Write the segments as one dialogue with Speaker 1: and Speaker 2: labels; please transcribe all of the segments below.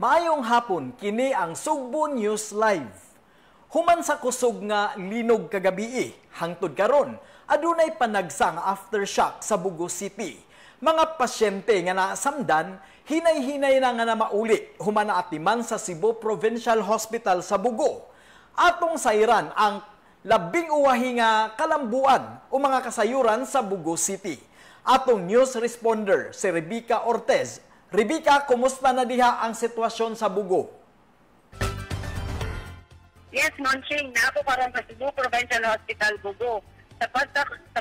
Speaker 1: Maayong hapon, kini ang Sugbo News Live. Human sa kusog nga linog kagabii, hangtod karon, adunay panagsa nga aftershock sa Bogo City. Mga pasyente nga nasamdan, hinay-hinay na nga na mauli human naatiman sa Cebu Provincial Hospital sa Bogo. Atong sayran ang labing uwahi nga kalambuan o mga kasayuran sa Bogo City. Atong news responder si Rebecca Ortez. Rebecca, kumusta na diha ang sitwasyon sa Bogo?
Speaker 2: Yes, Monching, naa ko karon sa Cebu Provincial Hospital, Bogo. Sa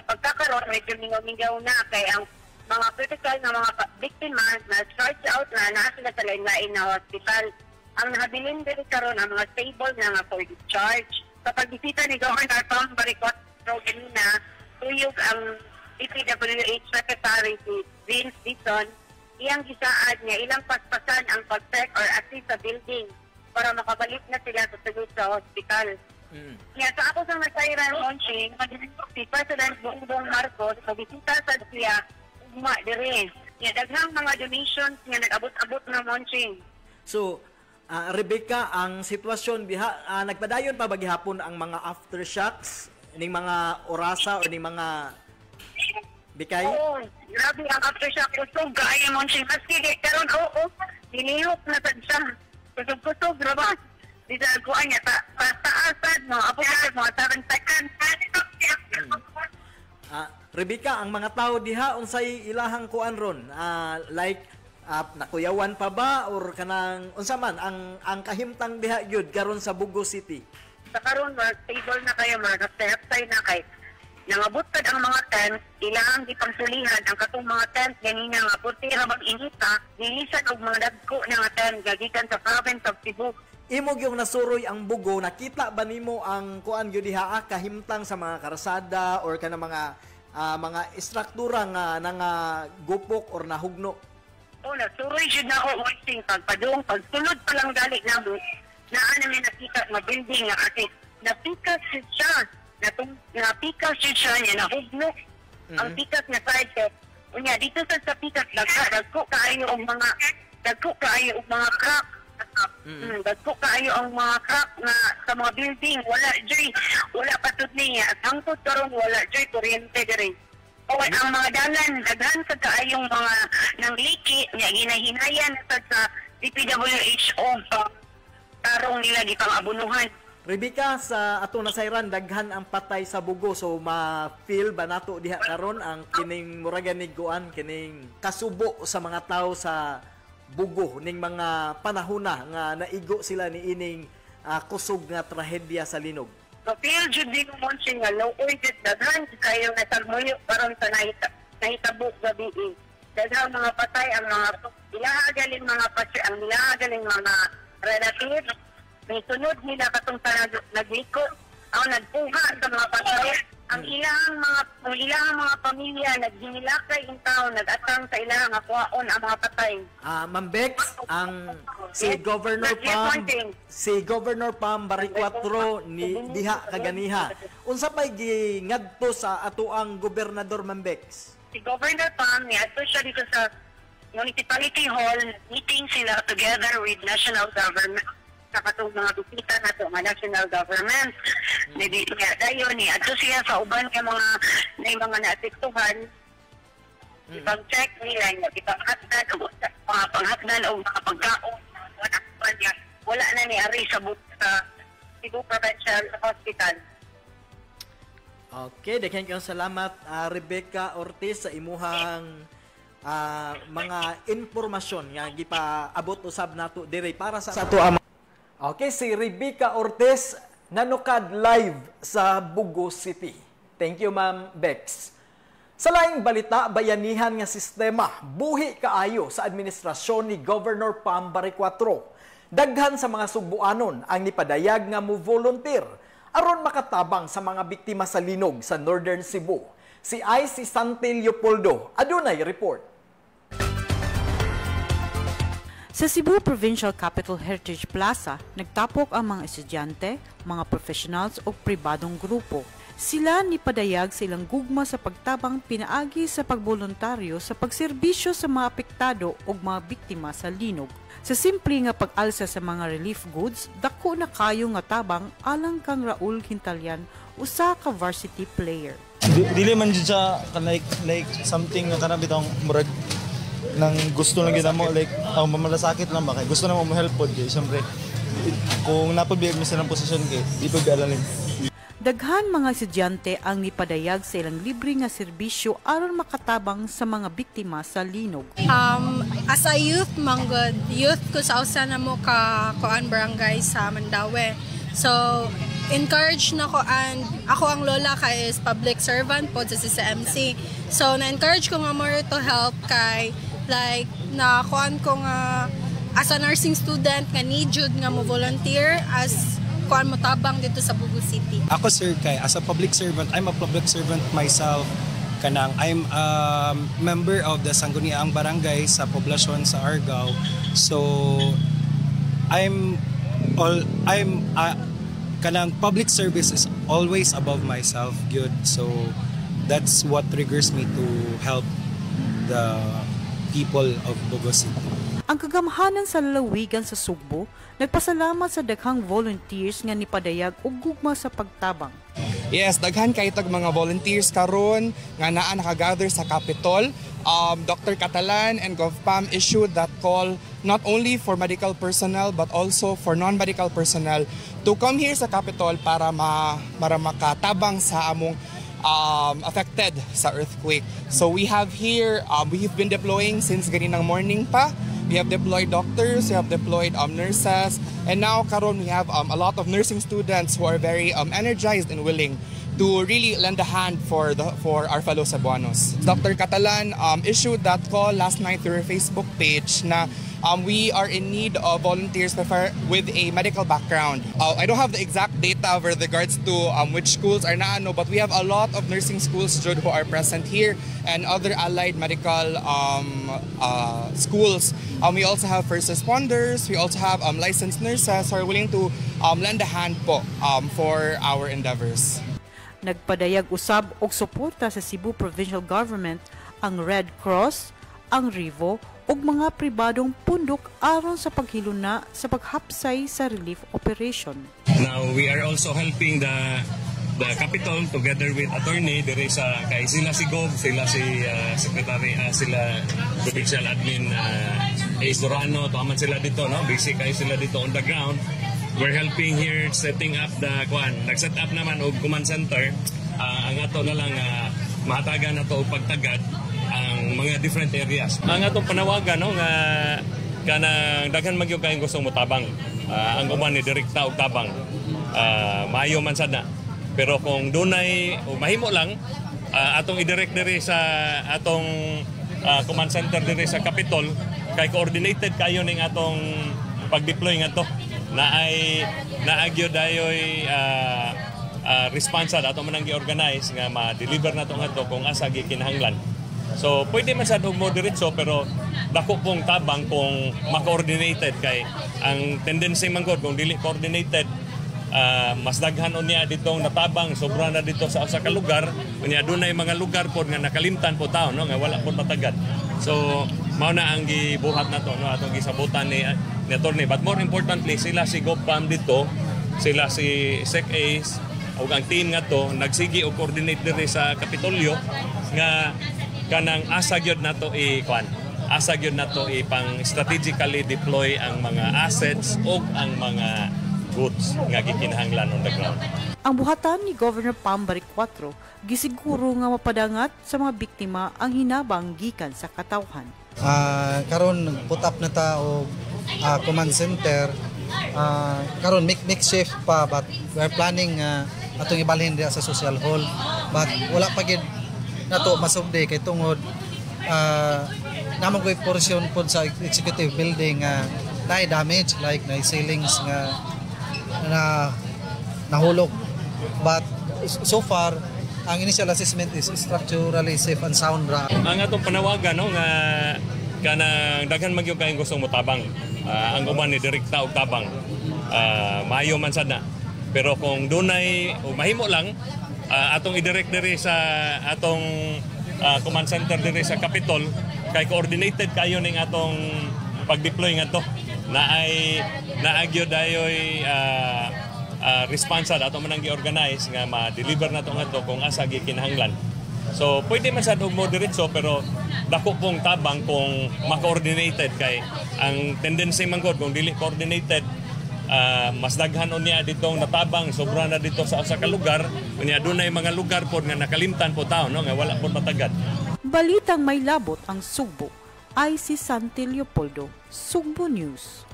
Speaker 2: pagkakaroon, medyo mingaw-mingaw na kay ang mga critical na mga biktima na charge out na naa sila sa lain-lain na hospital. Ang nahabilin diri karon ang mga stable na nga for discharge. Sa pagbisita ni Governor Pam Baricuatro ganina, tuyog ang DPWH Secretary si Vince Dizon, iyang gisaad niya ilang paspasan ang pag-check or assist sa building para makabalik na sila sa sulod sa hospital. Ya, sa ako sa nasayran, Monching, si President Bongbong Marcos, pagbisita sa siya, ugma dire. Ya, daghang mga donations nga nag-abot-abot na, Monching.
Speaker 1: So, Rebecca, ang sitwasyon diha, nagpadayon pa ba gihapon ang mga aftershocks ning mga orasa o ning mga bikay?
Speaker 2: Oo, grabe ang aftershock. Kusog kaayo, Monching. Maski di karon, oo, dinihok na sad siya. Kusog-kusog, ra ba? Di sa kuan niya, ta, ta, taasad, no? Apo ka mga 7 seconds.
Speaker 1: Rebecca, ang mga tao diha unsay ilahang kuan ron? Like, nakuyawan pa ba or kanang unsa man ang kahimtang diha gyud karon sa Bogo City?
Speaker 2: Sa karon mga stable na kayo, mga haptay na kay nangabot tad ang mga tent, ilang gipangsulihan ang katong mga tent ganina nga puti ra bang inita, gilisan og mga dagko na nga tent gagikan sa province of Cebu.
Speaker 1: Imo gyung nasuroy ang Bogo, nakita ba nimo ang kuan gyud diha, kahimtang sa mga karsada or kanang mga istruktura nga nanga gupok or nahugno?
Speaker 2: Oh, nasuroy jud na ako, Monching, pagpadung, pagsulod pa lang dali namo, naa na may nakita nga building nga kasi napikas jud siya. Napikas jud siya niya, nahugno. Ang pikas nga side kay unya dito sa pikas dagko kaayo og mga crack. Dagko kaayo ang mga crack nga sa mga building, wala joy, wala patud niya at hangtod karon wala joy kuryente diri. O ang mga dalan daghan sa kaayong mga nang liki nga ginahinayan sa DPWH o tarong nila gipang abunuhan.
Speaker 1: Rebecca, sa ato nasayran daghan ang patay sa Bogo, so ma-feel ba nato diha karon ang kining murag ni kuan kining kasubo sa mga tao sa Bogo ning mga panahona nga naigo sila ni ining kusog nga trahedya sa linog?
Speaker 2: Ma-feel jud din mo, nga looy jud, daghan kayo nasagmuyo karon sa nahitabo gabi. Daghang mga patay, ang mga ilaha galing mga patay, ang ilaha galing mga relative may sunod nila katong sa nagliko ang nagpuha sa mga patay, ang ilang mga pamilya naghinilakay in town, nag-atang sa ilang nga kuhaon ang mga patay.
Speaker 1: Ma'am Bex, ang si Governor
Speaker 2: Yes,
Speaker 1: Pam
Speaker 2: Martin.
Speaker 1: Si Governor Pam Baricuatro ni diha kaganiha. Unsa pay gingadto sa atoang gobernador, Ma'am Bex?
Speaker 2: Si Governor Pam, niadto siya dito sa Municipality Hall, meeting sila together with national government sa katong mga bisita nato nga national government. Ni niya dayon ni adto siya sa uban nga mga na mga naapektuhan. Ipang-check nila niya, ipanghatdan og mga panghatdan og mga pagkaon. Wala pa niya. Wala na ni ari sa Cebu Provincial Hospital.
Speaker 1: Okay, daghan kayong salamat, Rebecca Ortiz, sa imuhang mga impormasyon nga gipaabot usab nato diri para sa ato ang. Okay, si Rebecca Ortiz nanukad live sa Bogo City. Thank you, Ma'am Bex. Sa laing balita, bayanihan nga sistema buhi kaayo sa administrasyon ni Governor Pam Baricuatro. Daghan sa mga Sugbuanon ang nipadayag nga mo volunteer aron makatabang sa mga biktima sa linog sa Northern Cebu. Si IC Santi Leopoldo adunay report.
Speaker 3: Sa Cebu Provincial Capital Heritage Plaza, nagtapok ang mga estudyante, mga professionals o pribadong grupo. Sila ni padayag sa ilang gugma sa pagtabang pinaagi sa pagboluntaryo sa pagserbisyo sa mga apektado ug mga biktima sa linog. Sa simple nga pag-alsa sa mga relief goods, dako na kayo nga tabang alang kang Raul Quintalian, usa ka varsity player.
Speaker 4: Dili man jud siya like something nga kanang bitong murag nang gusto lang gyud mo, like ang mamalasakit lang ba, kay gusto na mo mo-help pod, kay syempre kung napod biya mi silang posisyon kay di pud alalim.
Speaker 3: Daghan mga estudyante ang nipadayag sa ilang libre nga serbisyo aron makatabang sa mga biktima sa linog.
Speaker 5: As a youth manggod, youth ko sa usa na mo ka kuan barangay sa Mandaue. So, encourage na ko and ako ang lola kay is public servant po sa CCMC. So, na-encourage ko nga more to help kay like na kuan ko nga as a nursing student nga need jud nga mo volunteer as kuan mo tabang dito sa Bogo City.
Speaker 6: Ako, sir, kay as a public servant, I'm a public servant myself. Kanang I'm a member of the Sangguniang Barangay sa poblasyon sa Argao. So I'm kanang public service is always above myself good. So that's what triggers me to help the people of Bogo City.
Speaker 3: Ang kagamhanan sa lalawigan sa Sugbo nagpasalamat sa daghang volunteers nga nipadayag og gugma sa pagtabang.
Speaker 7: Yes, daghan kay tag mga volunteers karon nga naa nakagather sa Capitol. Dr. Catalan and GovPam issued that call not only for medical personnel but also for non-medical personnel to come here sa Capitol para makatabang sa among affected sa earthquake. So we have here, we have been deploying since ganinang morning pa. We have deployed doctors, we have deployed nurses, and now karon we have a lot of nursing students who are very energized and willing to really lend a hand for our fellow Cebuanos. Dr. Catalan issued that call last night through her Facebook page na we are in need of volunteers prefer with a medical background. I don't have the exact data with regards to which schools are na ano, but we have a lot of nursing schools jud who are present here and other allied medical schools. We also have first responders, we also have licensed nurses who are willing to lend a hand po for our endeavors.
Speaker 3: Nagpadayag usab og suporta sa Cebu Provincial Government ang Red Cross, ang RIVO ug mga pribadong pundok aron sa paghiluna sa paghapsay sa relief operation.
Speaker 8: Now we are also helping the Capitol together with attorney dire sa kay sila si Gov, sila si secretary, sila provincial admin Ace Durano, tuaman sila dito, no? Busy kayo sila dito on the ground. We're helping here setting up the kuan. Nag-set up naman og command center. Ang ato na lang mahatagan na to og pagtagad ang mga different areas. Ang atong panawagan, no, nga kanang daghan magyud kayong gustong motabang. Ang uban ni direkta og tabang. Maayo man sad na. Pero kung dunay o mahimo lang atong i-direct diri sa atong command center diri sa Capitol kay coordinated kayo ning atong pag-deploy ngadto na ay naagyo dayoy response ato man ang gi-organize nga ma-deliver nato ngadto kung asa gikinahanglan. So pwede man sad og mo diretso, pero dako pong tabang kung ma-coordinated, kay ang tendency man gud kung dili coordinated, mas daghan unya ditong natabang, sobra na dito sa usa ka lugar, unya dunay mga lugar pod nga nakalimtan po tao, no, nga wala pod matagad. So mao na ang gibuhat nato, no, atong gisabutan ni attorney, but more importantly sila si GovPam dito, sila si Sec Ace ug ang team nga to nagsigi og coordinate diri sa Kapitolyo nga kanang asa gyud nato i kuan, asa gyud nato ipang strategically deploy ang mga assets ug ang mga goods nga gikinahanglan on the ground.
Speaker 3: Ang buhatan ni Governor Pam Baricuatro gisiguro nga mapadangat sa mga biktima ang hinabang gikan sa katawhan.
Speaker 9: Karon put up na ta og command center. Karon makeshift pa, but we're planning atong ibalhin diha sa social hall, but wala pa gid nato masugdi kay tungod namo koy portion pod sa executive building nga naay damage, like naay ceilings nga na nahulog, but so far ang initial assessment is structurally safe and sound ra.
Speaker 8: Ang atong panawagan, no, nga kanang daghan magyud kayong gustong motabang. Ang uban ni direkta og tabang. Maayo man sad na. Pero kung dunay o mahimo lang Atong i-direct diri sa atong command center diri sa Capitol kay coordinated kayo ning atong pag-deploy ngadto na ay naagyo dayoy response ato man ang gi-organize nga ma-deliver nato ngadto kung asa gikinahanglan. So pwede man sad og mo diretso, pero dako pong tabang kung ma-coordinated kay ang tendency man gud kung dili coordinated, mas daghan unya ditong natabang, sobra na dito sa usa ka lugar, unya dunay mga lugar pod nga nakalimtan po tao, no, nga wala pod matagad.
Speaker 3: Balitang may labot ang Sugbo ay si Santi Leopoldo, Sugbo News.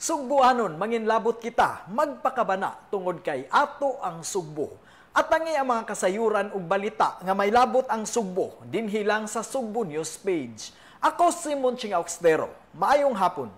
Speaker 1: Sugbuanon, manginlabot kita, magpakabana tungod kay ato ang Sugbo. At tangi ang mga kasayuran ug balita nga may labot ang Sugbo, dinhi lang sa Sugbo News page. Ako si Monching Auxtero. Maayong hapon.